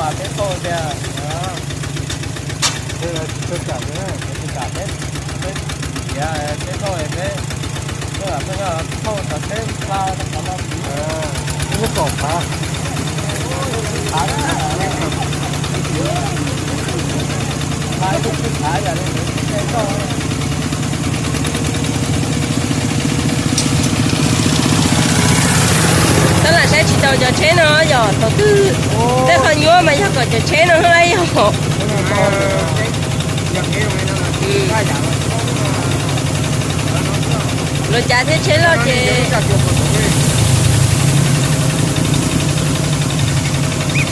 Peb thauj tias, peb, peb, peb thauj, peb, peb, peb thauj cov tsheb pla rau qhov no. Lub kom phav, phav, phav, phav yam li thauj. Tab lam saib tsis tau cov tsheb no yog thaum twg tej qhov nyuaj mas yog kom cov tsheb no los yog. Luag cav thiab tsheb loj ces.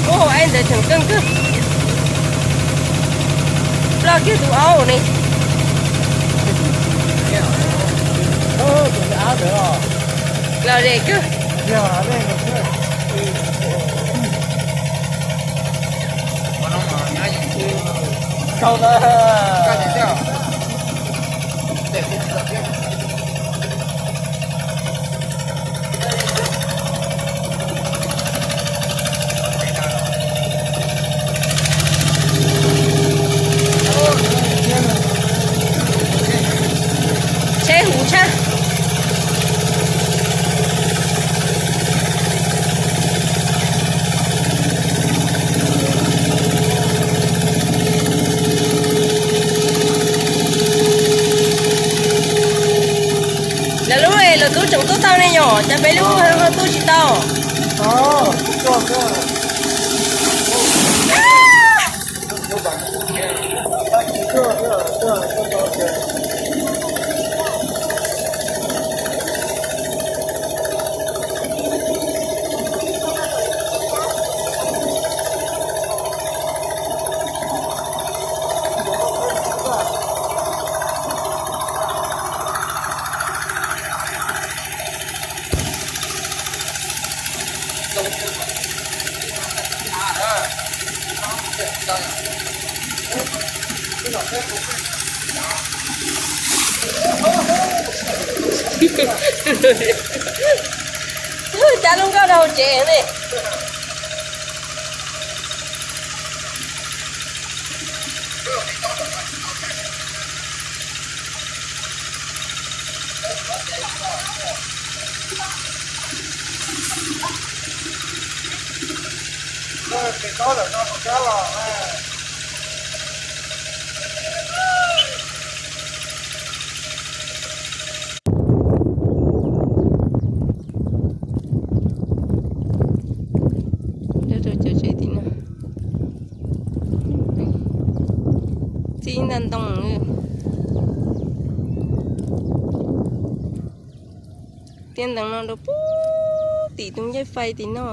Ub, aib ntawd tseem keej kawg. Ploj kiag tus aub ne. Los zem kawg. Tsheb huv tshaj. Lawv lub es lawv tub tseem tub tau ne yom, cas peb lub ho tub tsis tau. Cab lub nkoj rau hauv tsev ne. Rau cov tsev tim no. Txij ntoo. Tiaj ntees no rau puag tim tus ncej fais tim no.